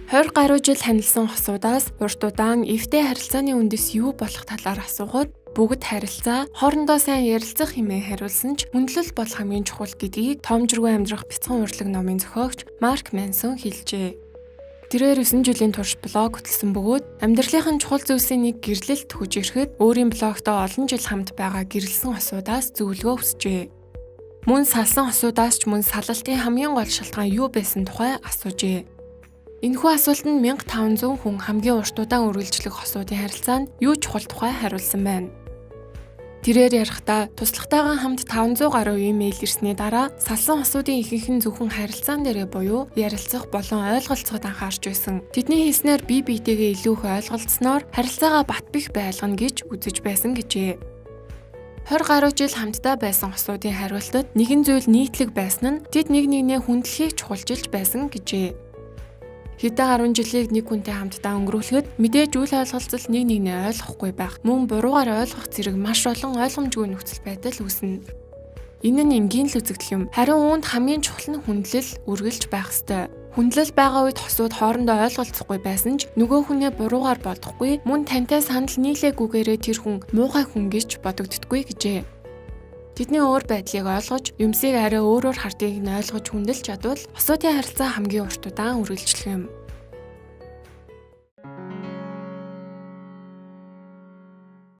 20 гаруй жил танилсан хосуудаас урт удаан эвтэй харилцааны үндэс юу болох талаар асуухад бүгд харилцаа, хоорондоо сайн ярилцах хэмээн хариулсан ч хүндлэл бол хамгийн чухал гэдгийг Тоомжиргүй амьдрах бяцхан урлаг номын зохиогч Марк Мансон хэлжээ. Тэрээр 9 жилийн турш блог хөтэлсэн бөгөөд амьдралынх нь чухал зүйлсийн нэг гэрлэлт хөж ирэхэд өөрийн блогтоо олон жил хамт байгаа гэрлэсэн хосуудаас зөвлөгөө хүсжээ. Мөн салсан хосуудаас ч мөн салалтын хамгийн гол шалтгаан юу байсан тухай асуужээ. Энэхүү асуултанд 1500 хүн хамгийн урт удаан үргэлжлэх хосуудын харилцаанд юу чухал тухай хариулсан байна. Тэрээр ярихдаа туслахтайгаа хамт 500 гаруй имэйл ирсний дараа салсан хосуудын ихэнх нь зөвхөн харилцаан дээрээ буюу ярилцах болон ойлголцоход анхаарч байсан. Тэдний хэлснээр бие биетэйгээ илүү их ойлголцсноор харилцаагаа бат бэх байлгана гэж үзэж байсан гэжээ. 20 гаруй жил хамтдаа байсан хосуудын хариултад нэгэн зүйл нийтлэг байсан нь тэд нэг нэгнээ хүндлэхийг чухалчилж байсан гэжээ. Хэдэн 10 жилийг нэг хүнтэй хамтдаа өнгөрүүлэхэд мэдээж үл ойлголцол нэг нэгнээ ойлгохгүй байх, мөн буруугаар ойлгох зэрэг маш олон ойлгомжгүй нөхцөл байдал үүснэ. Энэ нь энгийн л үзэгдэл юм. Харин үүнд хамгийн чухал нь хүндлэл үргэлж байх ёстой. Хүндлэл байгаа үед хосууд хоорондоо ойлголцохгүй байсан ч нөгөө хүнээ буруугаар бодохгүй, мөн тантай санал нийлээгүйгээрээ тэр хүн муухай хүн гэж бодогддоггүй гэжээ. Тэдний өөр байдлыг ойлгож, юмсыг арай өөрөөр хардгийг нь ойлгож хүндэлж чадвал хосуудын харилцаа хамгийн урт удаан үргэлжлэх юм.